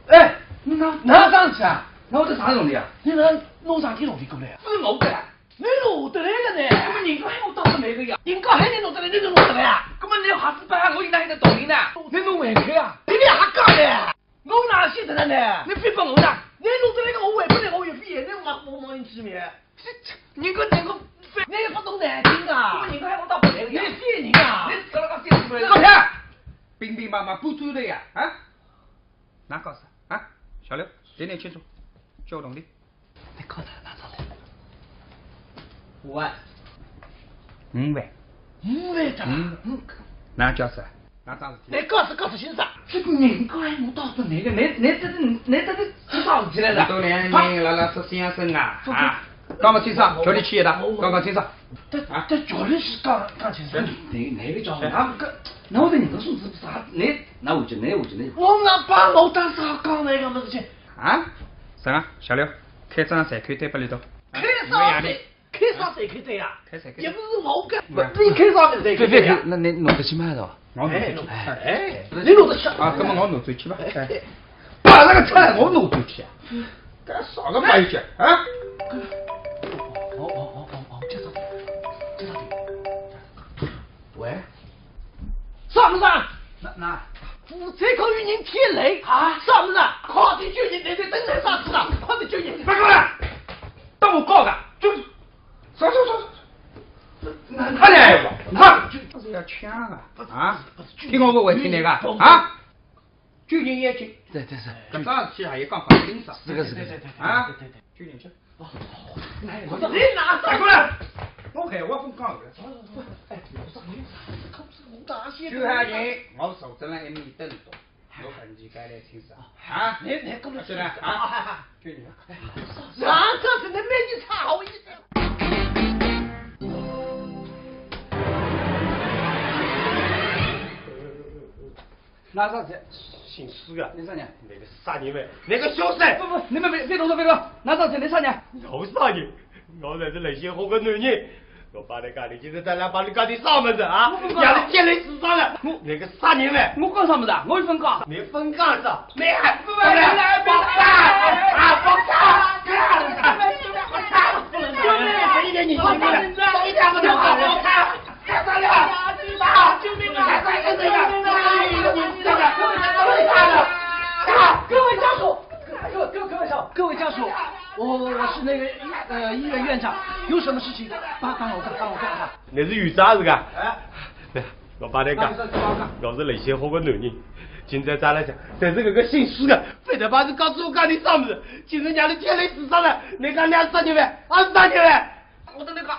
哎，那那上去啊？那我这啥用的呀？你那弄啥个东西过来啊？不是我的啊。 侬弄得来个呢？搿么人家喊我带拨倷个呀？人家喊侬弄得来，侬就弄得来啊？搿么侬要瞎子巴，我有哪一个道理呢？侬弄回去啊？侬哪能讲呢？我哪晓得呢？侬非帮我呢？侬弄得来个，我还勿来，我有必要，侬莫莫莫引起面。人家人家非，侬也勿懂难听啊！搿么人家喊我带拨倷个呀？侬骗人啊！侬自家讲骗人。放开！乒乒乓乓不住的呀，啊？哪搞事啊？小刘，点点清楚，叫我懂的。 你告诉他拿上来。五万。五万？五万的。嗯。嗯。哪叫啥？哪桩事体？你告诉告诉先生。这个人家还没到的那个，你你这你这个是啥事体来的？你都两人了了是先生啊，啊，讲不清楚，叫你去一趟，讲讲清楚。这啊，这叫你是讲讲清楚。那那个叫那个，那我的人家说是啥？你那我就那我就那。我那把我当时讲那个么事情。 啊？啥啊？小刘，开张财口单拨俚读。开啥财？开啥财口单呀？开财口单。也不是我干，你开啥个财口单呀？别别别，那你弄得去卖的吧？我弄得去。哎，你弄得去啊？搿么我弄得去吧。哎，把那个菜我弄得去啊？干啥个卖去啊？哦哦哦哦哦，这啥？这啥？ 喂？啥物事啊？那那，妇产科有人跳楼啊？啥物事啊？快点救人，人家等在啥事啊？快点救人！别过来，等我告的，就，走走走走，那他来吧，他就，这是要抢啊？啊？听我个话，听那个啊？救人要紧，对对对，搿桩事体还要讲讲清爽，是个是个是个，啊？对对对，救人去。 我说你拿过来，我还我跟讲的。哎，我说你，可不是我大姐。就还人，我手真来一米等多，我很急该来清爽啊。你你跟我说的啊，就你。那这是能没你差好意思？ 哪桩事？姓苏个，你啥人？那个杀人犯，那个凶手。不不，你们别别动手，别动手，哪桩事？你啥人？我啥人？我才是冷血火个男人。我帮你讲，你今天再来帮你讲点啥么子啊？让你见雷死伤了。我那个杀人犯，我讲啥么子啊？我有分讲。你分讲啥？你还不来？来来，别打！啊，别打！不能打！不能打！一点你听不了，一点不能打！ 各位家属，各各各位家属，各位家属，我我我是那个呃医院院长，有什么事情帮帮我看，帮我看看。你是院长是个？哎，我帮你讲，我是冷血火个男人，今朝早浪向，但是搿个姓苏个，非得把是告诉我讲你啥么子，今朝让你见雷死伤了，你讲你是啥人呗？啊，是啥人呗？我跟你讲，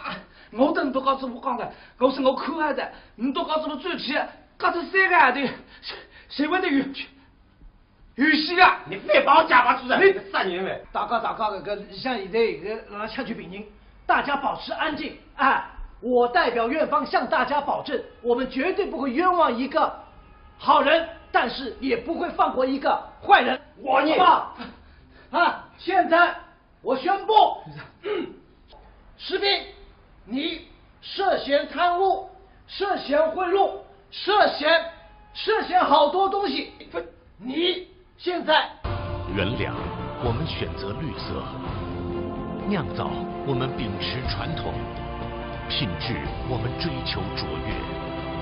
我等都告诉我讲了，我是我看好的，你都告诉我转去。 搿只三个号头，谁谁会得有有戏啊？你别把我假扮出来，你个杀人犯！大家大家搿个像现在搿个辣辣抢救病人，大家保持安静啊！我代表院方向大家保证，我们绝对不会冤枉一个好人，但是也不会放过一个坏人。我呢？好不好？啊！现在 我宣布，士兵，你涉嫌贪污，涉嫌贿赂，涉嫌涉嫌好多东西。你现在原粮，我们选择绿色；酿造，我们秉持传统；品质，我们追求卓越，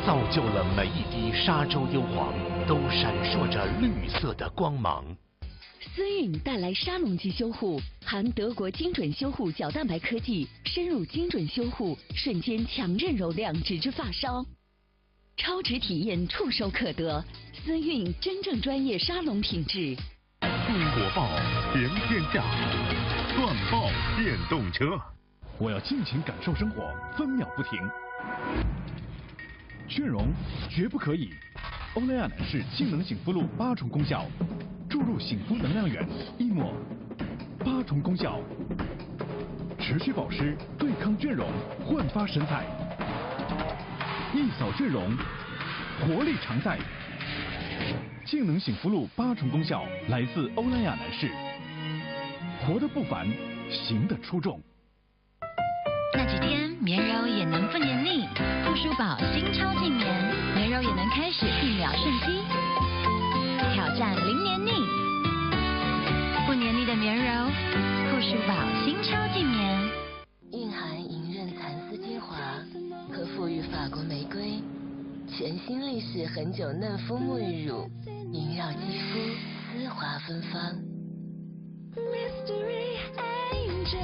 造就了每一滴沙洲优黄，都闪烁着绿色的光芒。 思域带来砂隆级修护，含德国精准修护角蛋白科技，深入精准修护，瞬间强韧柔亮，直至发梢。超值体验触手可得，思域真正专业沙龙品质。进火爆，行天下，赚爆电动车。我要尽情感受生活，分秒不停。倦容绝不可以。欧莱雅男士性能醒肤露八重功效，注入醒肤能量源，一抹八重功效，持续保湿，对抗倦容，焕发神采。一扫倦容，活力常在。性能醒肤露八重功效来自欧莱雅男士，活得不凡，行得出众。那几天，绵柔也能不黏腻，护舒宝新超净棉，绵柔也能开始一秒瞬息，挑战零黏腻。不黏腻的绵柔，护舒宝新超净棉。蕴含银润蚕丝精华和馥郁法国玫瑰，全新立式恒久嫩肤沐浴乳，萦绕肌肤，丝滑芬芳。Mystery Angel，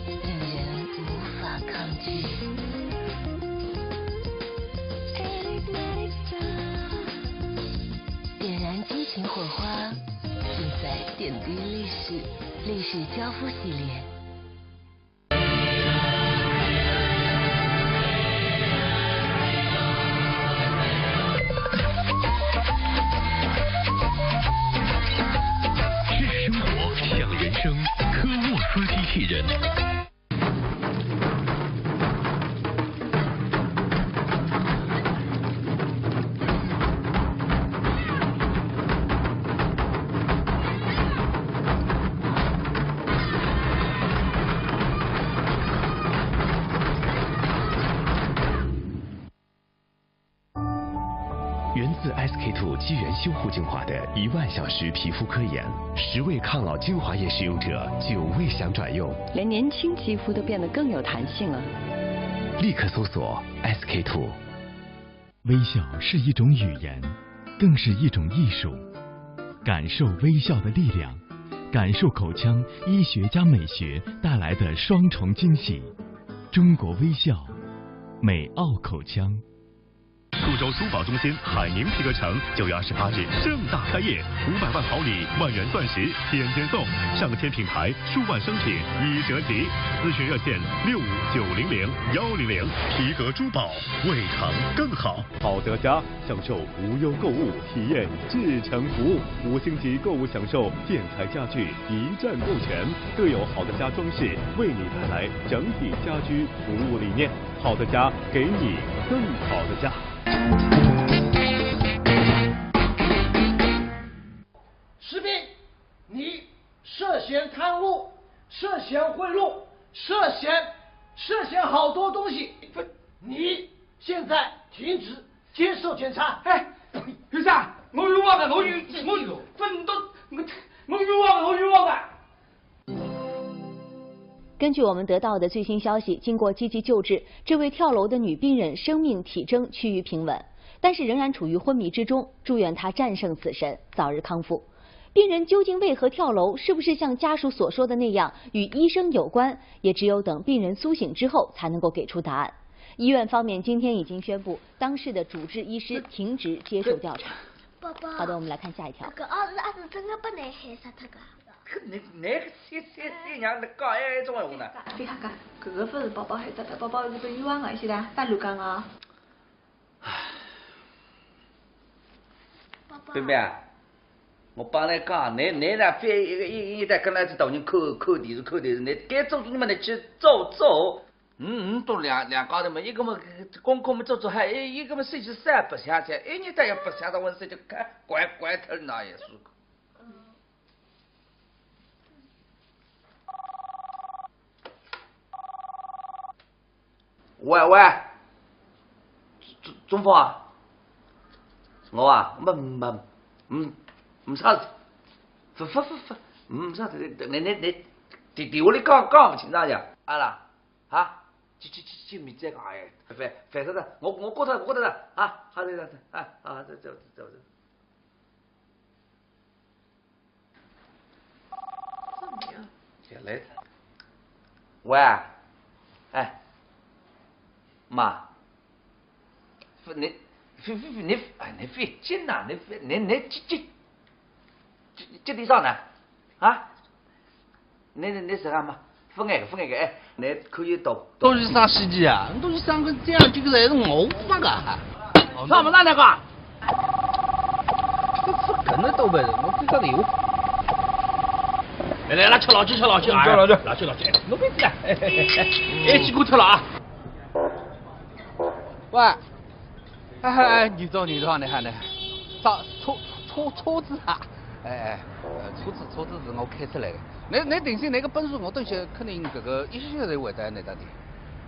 令人无法抗拒。Enigmatic star，点燃激情火花，尽在点滴立式，立式娇肤系列。生活，想人生，科沃斯机器人。源自S K two 基源修护精华的一万小时皮肤科研，十位抗老精华液使用者久未想转用。连年轻肌肤都变得更有弹性了。立刻搜索 S K two。微笑是一种语言，更是一种艺术。感受微笑的力量，感受口腔医学加美学带来的双重惊喜。中国微笑，美奥口腔。苏州珠宝中心海宁皮革城九月二十八日盛大开业，五百万好礼，万元钻石天天送，上千品牌，数万商品一折起。咨询热线六五九零零幺零零。皮革珠宝，为糖更好。好得家，享受无忧购物，体验至诚服务。五星级购物享受，建材家具一站购全，更有好得家装饰为你带来整体家居服务理念。好的家，给你更好的家。士兵，你涉嫌贪污，涉嫌贿赂，涉嫌，涉嫌好多东西。你现在停职接受检查。哎，院长，我冤枉的，我冤，我分都，我我冤枉的，我冤枉的。根据我们得到的最新消息，经过积极救治，这位跳楼的女病人生命体征趋于平稳，但是仍然处于昏迷之中，祝愿她战胜死神，早日康复。病人究竟为何跳楼？是不是像家属所说的那样与医生有关？也只有等病人苏醒之后才能够给出答案。医院方面今天已经宣布，当事的主治医师停职接受调查。宝宝，好的，我们来看下一条。搿个阿是阿是真的拨㑚害死脱个？搿㑚搿三三三娘辣讲埃种闲话呢？对呀，搿搿个勿是宝宝害脱个，宝宝是被冤枉个，晓得？大陆讲个。唉，宝宝。冰冰啊，我帮㑚讲，㑚㑚呢，覅一个一一代跟牢仔大人看看电视看电视，㑚该做做么㑚去做做。嗯嗯，都两两家头嘛，一个嘛功课嘛做做好，一一个嘛手机啥也勿想想，一日到夜勿想到，我说就看怪怪头那也是。 喂喂，中中峰啊，我啊，没没没没啥事，勿勿勿勿，没啥事，你你你电电话里讲讲勿清爽呀，阿拉啊，去去去去，明朝讲哎，烦烦死了，我我过脱我过脱了啊，好的好的啊啊，走走走走。 喂，哎，妈，勿，你，勿，勿，勿，你，哎，你勿要紧呐，你勿，你，你急，急，急，急点啥呢？啊？你，你，你是干嘛？勿碍个，勿碍个，哎，你可以到，到。东西上司机啊，东西上个这样，这个人是我发个哈。上么上那个？这，这可能都没人，我这个有。来来来，吃老酒，吃老酒，吃老酒。哎，老酒，老酒，哎，侬别急啊，哎，哎，哎，哎，哎，几口吃了啊。喂。 哎，哎，你早，你早，你好，你好。啥，车，车，车子啊？哎，哎，呃，车子，车子是我开出来的。那，那定心，那个本事我等歇肯定这个一歇就会得那个的。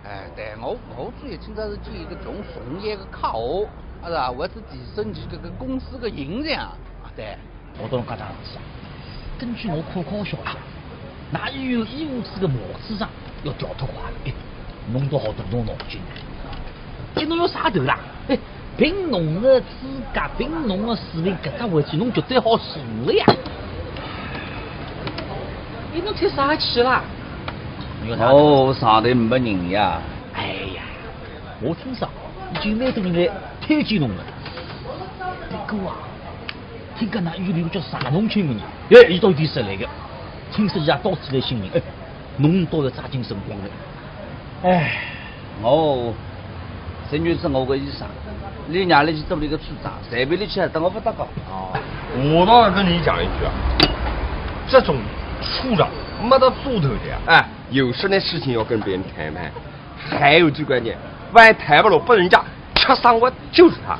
哎，对，我，我主要今朝是见一个重，重要的客户，啊是吧？我是提升伊这个公司的形象，啊，对。 我搭侬讲桩事体啊，根据我可靠消息啊，㑚医院医务处个毛处长要调脱快了，哎，侬倒好动动脑筋。哎，侬要啥头啦？哎，凭侬个资格，凭侬个水平，搿只位置侬绝对好坐了呀。哎，侬提啥气啦？侬要啥头？哦，上头没人呀。哎呀，我听说已经蛮多人来推荐侬了。这个啊， 听讲㑚医院里个叫啥侬亲民，哎，伊倒有点实力个，听说伊也到处来寻人，哎，侬倒要抓紧辰光了。哎，我，陈女士，我个医生，伊让我去做伊个处长，随便伊去，搭我勿搭界。哦，我倒要跟你讲一句啊，这种处长没得做头的呀。哎，有事的事情要跟别人谈谈。 还有最关键，万一谈不拢，拨人家吃生活就是他。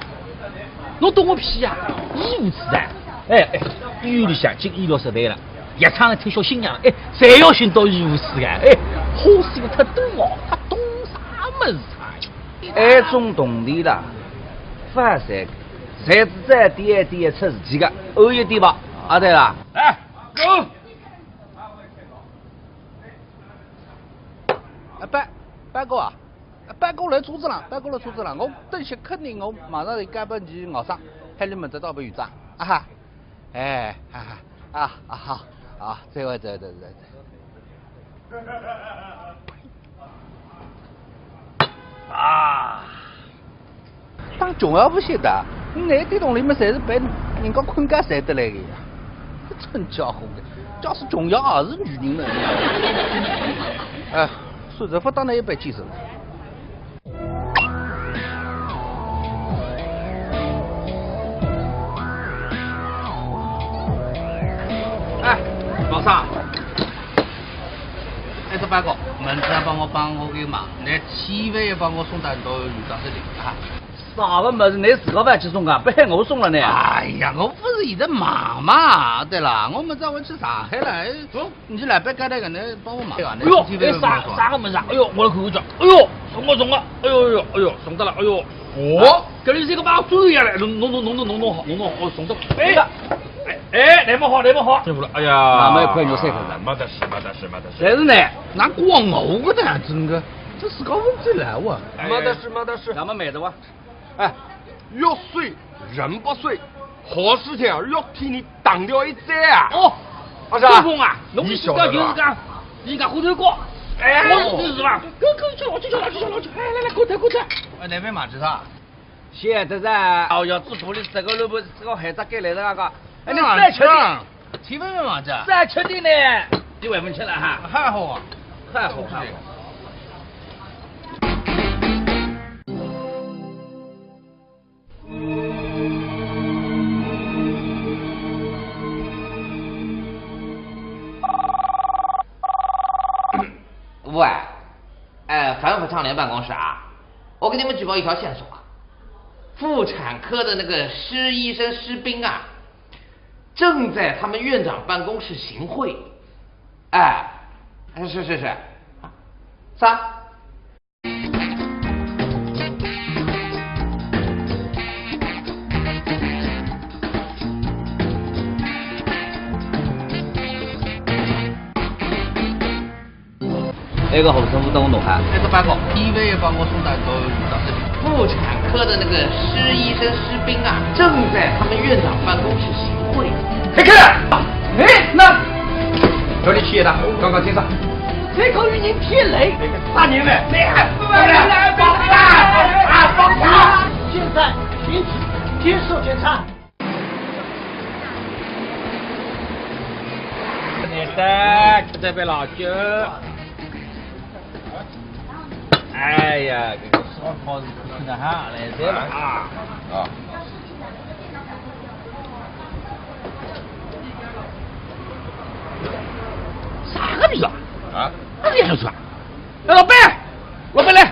侬懂个屁呀！医务处啊，哎哎，医院里向进医疗设备了，药厂里推销新药了，哎，侪要寻到医务处个，哎，花钱个太多哦，他懂啥么事啊？哎，总懂的啦，反正侪是这点点出事体个，有一点吧，啊对啦。来，走。 哎，班，班哥啊，哎，班哥来车子了，班哥来车子了，我等歇肯定我马上就赶拨伊外甥，喊伊明朝到搿搭去啊，啊哈，哎，哈哈，啊，啊，好，好，再会，再会，再会，再会。啊。 当穷也勿晓得，㑚搿点同里面侪是被人家困觉睡得来个呀。真家伙个，假使穷也是女人了。哎，算了，勿当㑚一般见识了。哎，老三，哎，这班哥，明朝帮我帮我个忙，侬千万要帮我送到到有道是灵啊。 啥个物事，侬自家勿去送啊？勿喊我送了呢？哎呀，我勿是现在忙嘛，对啦，我明朝我去上海了，哎，侬去老板交代个，侬帮我忙，对吧？哎哟，哎，啥，啥个物事啊？哎哟，我来看看叫。哎哟，送啊，送啊，哎哟，哎哟，哎哟，送得了，哎哟。哦，搿里是一个把我追下来，侬，侬，侬弄好，弄弄好，送得了。哎，哎，哎，来么好，来么好。辛苦了，哎呀，那么一块肉塞口了。没得事，没得事，没得事。但是呢，哪光我个呢，真个，这是个问题来哇。哎，没得事，没得事。那么买的哇。 哎，药水人不水，好事体啊，要替你挡掉一灾啊！哦，阿是啊？东风啊，侬是讲就是讲，伊讲后头讲，哎，我是是吧？快快去，我去去，我去去，我去，哎，来来，过来过来。哎，那边嘛，知道？晓得噻。哦哟，这玻璃这个萝卜，这个还在给来的那个，哎，你再吃点。 七分钟嘛，这。再吃点呢，你外面吃了哈？还好啊。还好，还好。喂，哎，反腐倡廉办公室啊，我给你们举报一条线索啊，妇产科的那个施医生施斌啊， 正在他们院长办公室行贿。哎，是是是，啥？那个好生物当中哈。那个报告，第一位帮我送到一个到这里。妇产科的那个施医生施斌啊，正在他们院长办公室行贿。你看，哎，那，叫你去的，刚刚听上。这个语音骗雷，大年嘞，你还不来来帮他，帮他。现在停止接受检查。来的，吃这杯老酒。哎呀，这个烧烤是不行的哈，来这了啊。啊。啥个逼啊？啊？那是杨九川啊？哎，老板，老板来，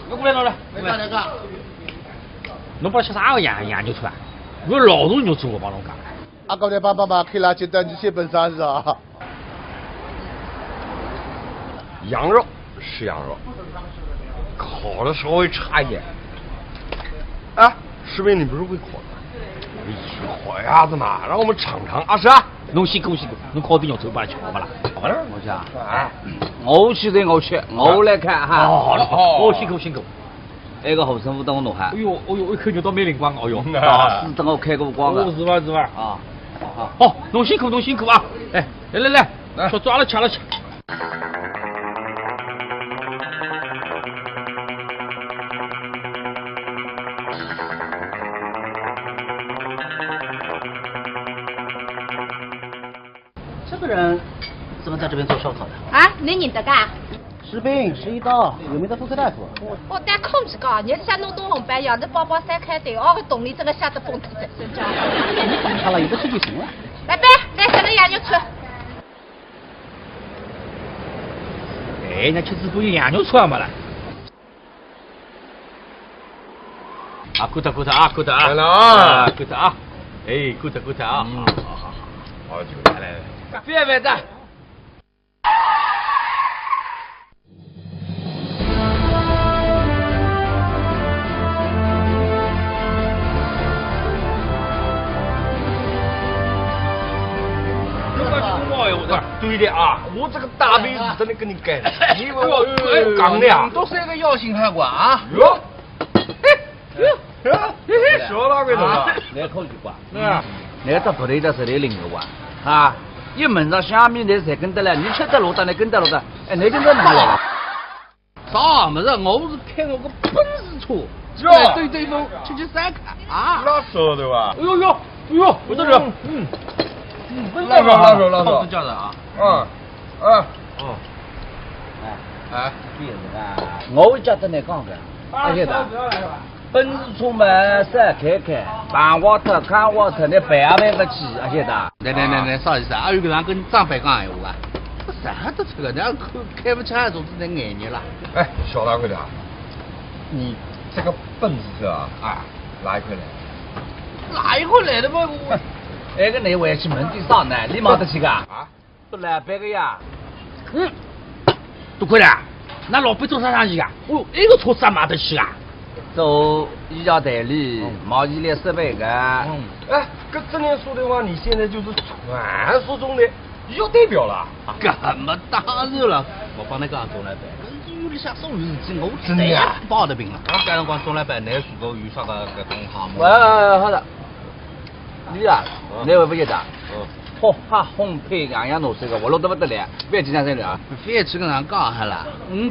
我过来，老板。来，来，来。侬帮吃啥个杨杨九川啊？我老头肉吃，我帮侬讲。阿哥，你帮帮忙，开垃圾袋，你写本啥是啊？ 羊肉是羊肉，烤的稍微差一点。哎，士兵，你不是会烤的？你是烤鸭子嘛，让我们尝尝啊，是啊。侬辛苦辛苦，侬烤点肉吃吧，吃好不啦？好了，我讲，哎，我去的我去，我来看哈。哦，好了，好了，哦，辛苦辛苦。 埃个护身符等我弄好。哎哟，哎哟，一口肉倒蛮灵光个，哎哟。嗯啊，是等我开过光个。哦，是伐，是伐？啊，好。好，侬辛苦，侬辛苦啊！哎，来来来，来。吃，抓了吃了吃。这个人怎么在这边做烧烤的？啊，侬认得个？ 士兵，是一刀，有名的妇科大夫。我搭空气讲，日脚侬东红班，夜头包包三开头，哦个动力真个吓得崩脱在身上。你管他了，有的吃就行了。来，来，来，来，来，羊肉串。哎，那吃直播有羊肉串没了？啊，good good啊，good啊。来了啊。啊，good啊。哎，good good啊。嗯，好好好好。好，就来来来。别别的。 对的啊，我这个大鼻子真的跟你干，你以为我讲的呀？侬笃三个要心还管啊？哟，哟，小老鬼头啊，来口一挂。 是啊。侬只头里头是来领个哇？啊，一门上下面侪侪跟得来，侬吃得落的，侬跟得落的，哎，侬今朝哪能来了？啥物事？我是开我个奔驰车，哟，来兜兜风，吃吃烧烤啊。那晓得吧？哎呦呦，哎呦，不得了。嗯，嗯，拉手，拉手，拉手。好，是这样的啊。嗯，嗯。哦。哎，哎，这样子啊，我会叫得来讲的，啊，晓得。 奔驰车嘛，少开开，碰坏脱、揩坏脱，侬赔也赔勿起，阿晓得？来来来来，啥意思啊？阿有搿能跟长辈讲闲话啊？搿啥都出个，侬开开勿起，总是能眼热啦。哎，小大个的啊，你这个奔驰车啊，啊，哪一块来的？哪一块来的嘛？我，哎，搿侬回去问点啥呢？你买得起个？啊？ 做老板个呀。嗯，多亏了，㑚老板做啥生意啊？哦，埃个车子也买得起啊？做医药代理，嗯。毛利率十倍个。嗯。哎，搿正经说的话，你现在就是传说中的医药代表了。搿么当然了，我帮侬讲，钟老板，搿医院里向所有事体，我真的啊？侪包得平了。啊，搿辰光钟老板，侬如果有啥个搿种项目？喂，好的。 你啊，嗯。侬会勿会得？嗯。吃喝烘焙样样弄，搿个活络得勿得了，覅紧张，再聊啊。覅去跟人讲好了。嗯。